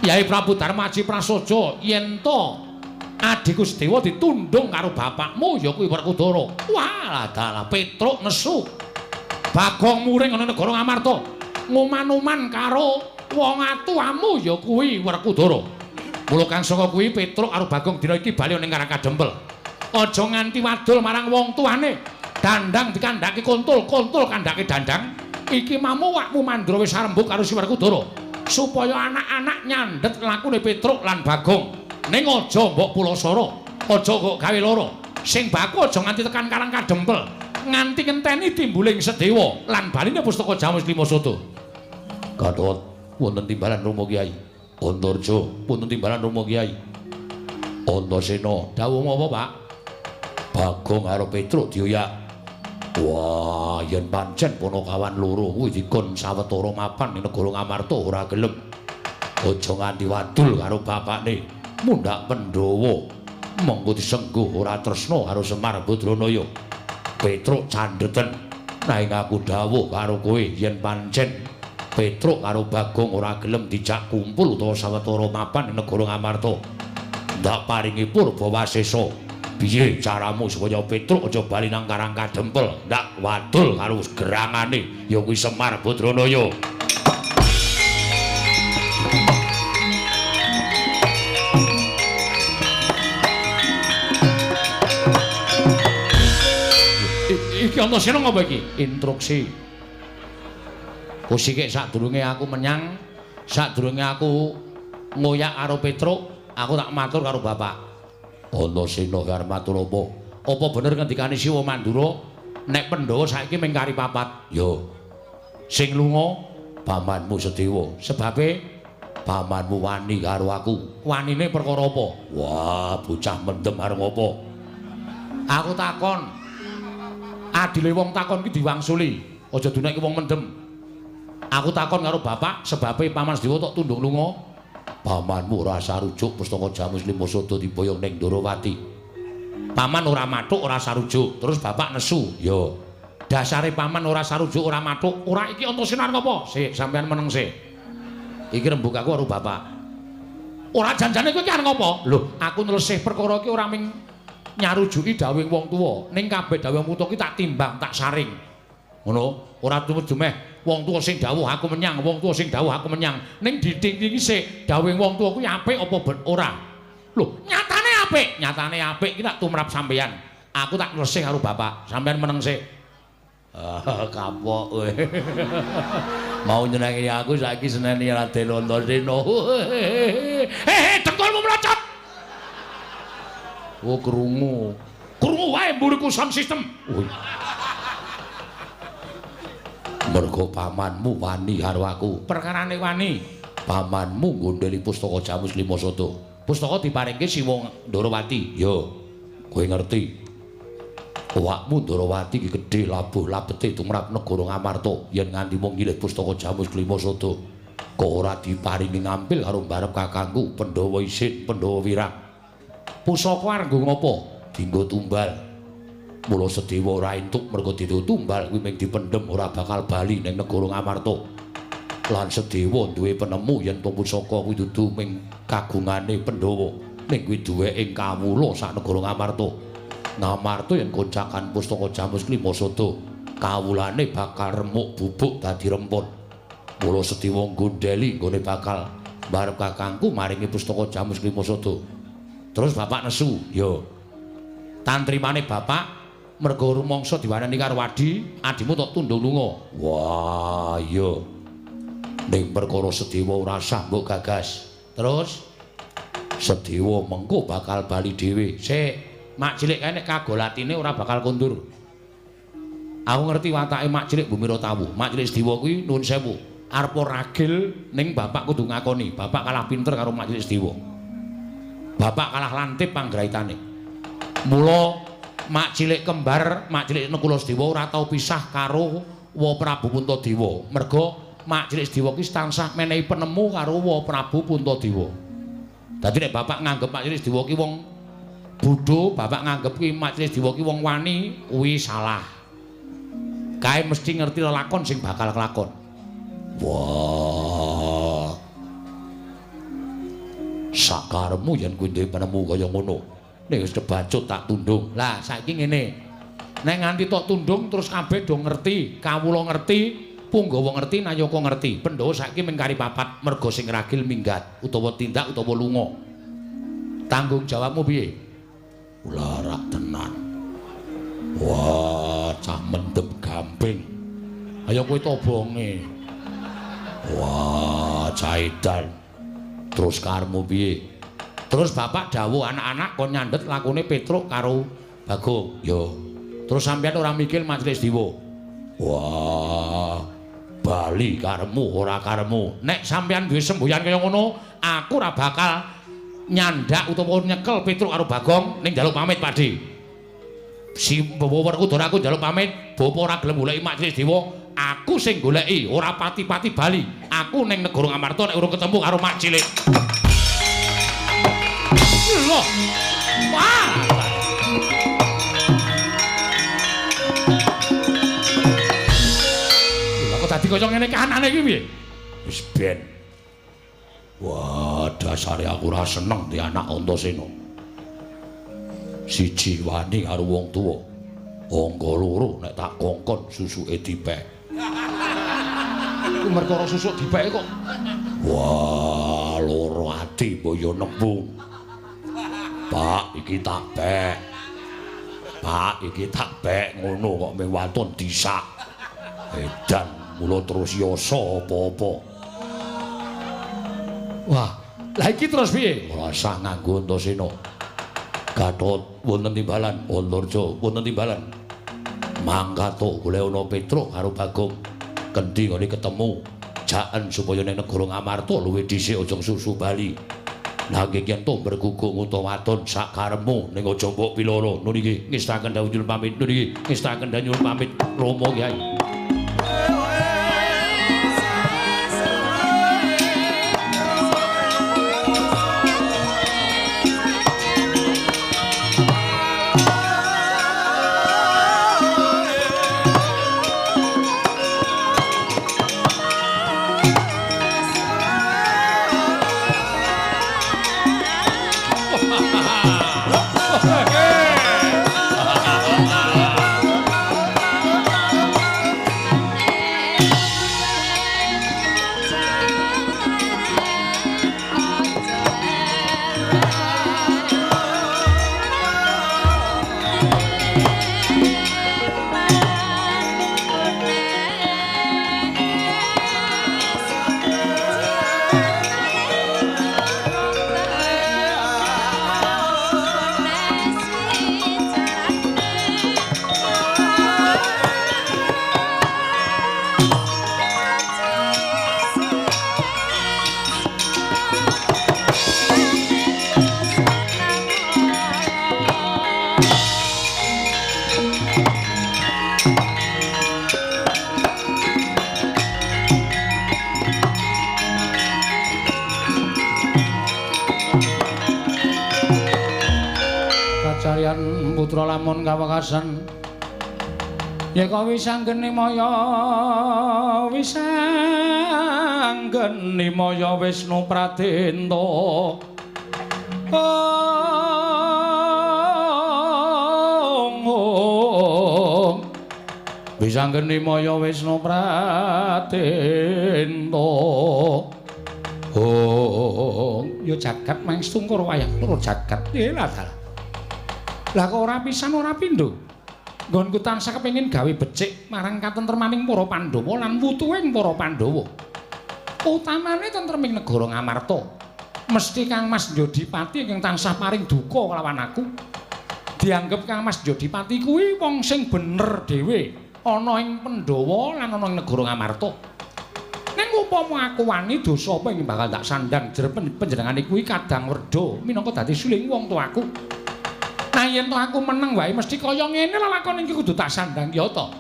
Yai Prabu Darmaji Prasaja yen to adhiku Sedewa ditundung karo bapakmu ya kuwi Werkudara. Wah, dalah Petruk nesu. Bagong muring ana negara Ngamarta. Nguman-uman karo wong atuamu ya kuwi Werkudara. Mula kang saka kuwi Petruk karo Bagong dina iki bali ning Karang Kadempel. Aja nganti wadul marang wong tuane. Dandang dikandhake kontul, kontul kandhake dandang. Iki mamu wakmu Mandra wis arembug karo si Werkudara supaya anak-anak nyandhet lakune Petruk lan Bagong. Ning aja mbok pulasara, aja kok gawe lara. Sing baku aja nganti tekan Karang Kadempel, nganti ngenteni timbuling Sedewa lan baline pustaka Jamus Lima Sada. Gatot wonten timbalan Rama Kyai. Antarja wonten timbalan Rama Kyai. Antasena dawuh apa, Pak? Bagong karo Petruk dioyak. Wah, yen pancen panakawan loro kuwi dikon sawetara mapan ning negara Ngamarta ora gelem. Aja nganti wadul karo bapakne. Mundhak Pandhawa monggo disengguh ora tresna karo Semar Badranaya. Petruk candheten. Nanging aku dawuh karo kowe yen pancen Petruk karo Bagong ora gelem dijak kumpul utawa sawetara mapan ning negara Ngamarta. Ndak paringi purba wasesa. Piye caramu supaya Petruk aja bali nang Karang Kadempel? Ndak wadul karo gerangane ya kuwi Semar Badranaya. Iki Antasena ngapa iki? Instruksi. Kusike sadurunge aku menyang, sadurunge aku ngoyak karo Petruk, aku tak matur karo bapak. Antasena arep matur apa? Apa bener ngendikane Siwa Mandura nek Pandhawa saiki mung kari papat? Ya. Sing lunga pamanmu Sedewa. Sebabe pamanmu wani karo aku. Wanine perkara apa? Wah, bocah mendem arep ngopo? Aku takon. Adile wong takon ki diwangsuli. Aja dunekke wong mendem. Aku takon karo bapak sebabe paman Sedewa tok tundung lunga. Pamanmu ora sarujuk pustaka Jamus Lima Sada diboyong ning Ndorowati. Paman ora mathuk ora sarujuk, terus bapak nesu. Ya. Dasare paman ora sarujuk ora mathuk, ora iki Antasena ngopo? Sik, sampean meneng sik. Iki rembug aku karo bapak. Ora janjane kowe iki arep ngopo? Lho, aku nylesih perkara iki ora ming nyarujuki dawuhing wong tuwa, ning kabeh dawuh wong tuwa ki tak timbang, tak saring. Ngono, ora tumujumeh wong tuwa sing dawuh aku menyang, wong tuwa sing dawuh aku menyang. Ning diting-tingi sik dawuhing wong tuwa kuwi apik apa ora? Lho, nyatane apik, nyatane apik iki tak tumrap sampeyan. Aku tak nglesih karo bapak, sampeyan meneng sik. Ah, kapok kowe. Mau nyenengi aku saiki seneni Raden Antasena. He, dengkulmu mlocot. Oh, krungu. Krungu wae mburiku sound system. Oh. Mergo pamanmu wani karo aku. Perkarane wani. Pamanmu nggondheli pustaka Jamus Lima Sada. Pustaka diparingke Siwa Ndorowati. Ya. Kowe ngerti. Awakmu Ndorowati iki gedhe labuh labete tumrap negara Ngamarta yen nganti mung nyilih pustaka Jamus Lima Sada. Kok ora diparingi ngampil karo mbarep kakangku Pandhawa Isin, Pandhawa Wirang. Pusaka arep nggo ngopo? Dinggo tumbal. Mula Sedewa ora entuk mergo ditumbal kuwi mung dipendhem ora bakal bali ning negara Ngamarta. Lan Sedewa duwe penemu yen to pusaka kuwi dudu mung kagungane Pandhawa, ning kuwi duweke kawula sak negara Ngamarta. Ngamarta yen goncakan pustaka Jamus Lima Sada, kawulane bakal remuk bubuk dadi rempon. Mula Sedewa nggondheli nggone bakal mbarep kakangku maringi pustaka Jamus Lima Sada. Terus bapak nesu, ya. Tantrimane bapak mergo rumangsa diwarani karo adi, adimu tok tundung lunga. Wah, iya. Ning perkara Sedewa ora sah mbok gagas. Terus Sedewa mengko bakal bali dhewe. Sik, mak cilik kae nek kagolatine ora bakal kondur. Aku ngerti watake mak cilik Bumira Tawu. Mak cilik Sedewa kuwi nuwun sewu, arep ragil ning bapak kudu ngakoni, bapak kalah pinter karo mak cilik Sedewa. Bapak kalah lantip panggraitane. Mula mak cilik kembar, mak cilik Nekula Sedewa ora tau pisah karo Wa Prabu Puntadewa. Merga mak cilik Sedewa ki tansah menehi penemu karo Wa Prabu Puntadewa. Dadi nek bapak nganggep mak cilik Sedewa ki wong bodho, bapak nganggep ki mak cilik Sedewa ki wong wani, kuwi salah. Kae mesti ngerti lelakon sing bakal kelakon. Wah. Sakarepmu yen kuwi duwe penemu kaya ngono. Nek wis kebacut tak tundung. Lah saiki ngene. Nek nganti tok tundung terus kabeh do ngerti, kawula ngerti, punggawa ngerti, nayaka ngerti. Pandhawa saiki mung kari papat merga sing ragil minggat utawa tindak utawa lunga. Tanggung jawabmu piye? Larak tenan. Wah, cah mendem gamping. Ayo kowe tobonge. Wah, caidan. Terus karepmu piye? Terus bapak dawuh anak-anak kon nyandhet lakone Petruk karo Bagong. Yo. Terus sampeyan ora mikir Majelis Dewa. Wah, bali karepmu ora karepmu. Nek sampeyan duwe semboyan kaya ngono, aku ora bakal nyandak utawa nyekel Petruk karo Bagong ning njaluk pamit, Pakde. Si bawa Werkudara aku njaluk pamit, bapa ora gelem goleki Majelis Dewa, aku sing goleki, ora pati-pati bali. Aku ning negara Ngamarta nek urung ketemu karo Mak Cilik. Loh. Wah. Lha kok dadi kaya ngene kahanane iki piye? Wis ben. Wah, dasare aku ora seneng di anak Antasena. Siji wani karo wong tuwa. Angka loro nek tak kongkon susuke dipek. Iku merkara susuk dipeke kok. Wah, loro ati mbaya nembung. Pak, iki tak pek. Pak, iki tak pek ngono kok mung waton disak. Edan mula terus yasa apa-apa. Wah, lah iki terus piye? Ora usah nganggo Antasena. Gatot wonten timbalan, Antarja wonten timbalan. Mangkato golek ana Petruk karo Bagong. Kendi ngene ketemu. Jaen supaya ning negara Ngamarta luwih dhisik aja susu bali. Nanging yen to bergugung utawa wadon sak karepmu ning aja mbok piloro. Nun iki ngestaken dawuh nyuwun pamit. Nun iki ngestaken dawuh nyuwun pamit. Rama Kyai. Putra lamun kawekasan yeka wisanggeni maya wisanggeni maya Wisnu Pradenta ong wisanggeni maya Wisnu Pradenta ong ya jagat mangstungkur wayang loro jagat lha dalah. Lah kok ora pisan ora pindho. Nggonku tansah kepengin gawe becik marang katentremaning para Pandhawa lan wutuhing para Pandhawa. Utamane tentreming negara Ngamarta. Mesti Kang Mas Jodipati ingkang tansah paring duka kelawan aku. Dianggep Kang Mas Jodipati kuwi wong sing bener dhewe ana ing Pandhawa lan ana ing negara Ngamarta. Ning upama aku wani dosa apa ing bakal tak sandang jer panjenengane kuwi kadang werda minangka dadi suling wong tuaku. Nah yen to aku meneng wae mesti kaya ngene lelakon iki kudu tak sandang ya to.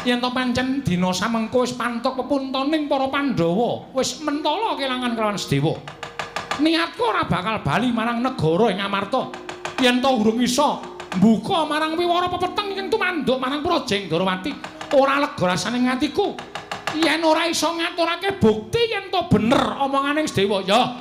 Yen to pancen dina samengko wis pantok pepuntoning para Pandhawa, wis mentala kelangan kelawan Sedewa. Niatku ora bakal bali marang negara ing Amarta. Yen to urung iso mbuka marang wiwara pepeteng ing tumanduk marang Praja Ndorowati, ora lega rasane atiku. Yen ora iso ngaturake bukti yen to bener omongane Sedewa ya.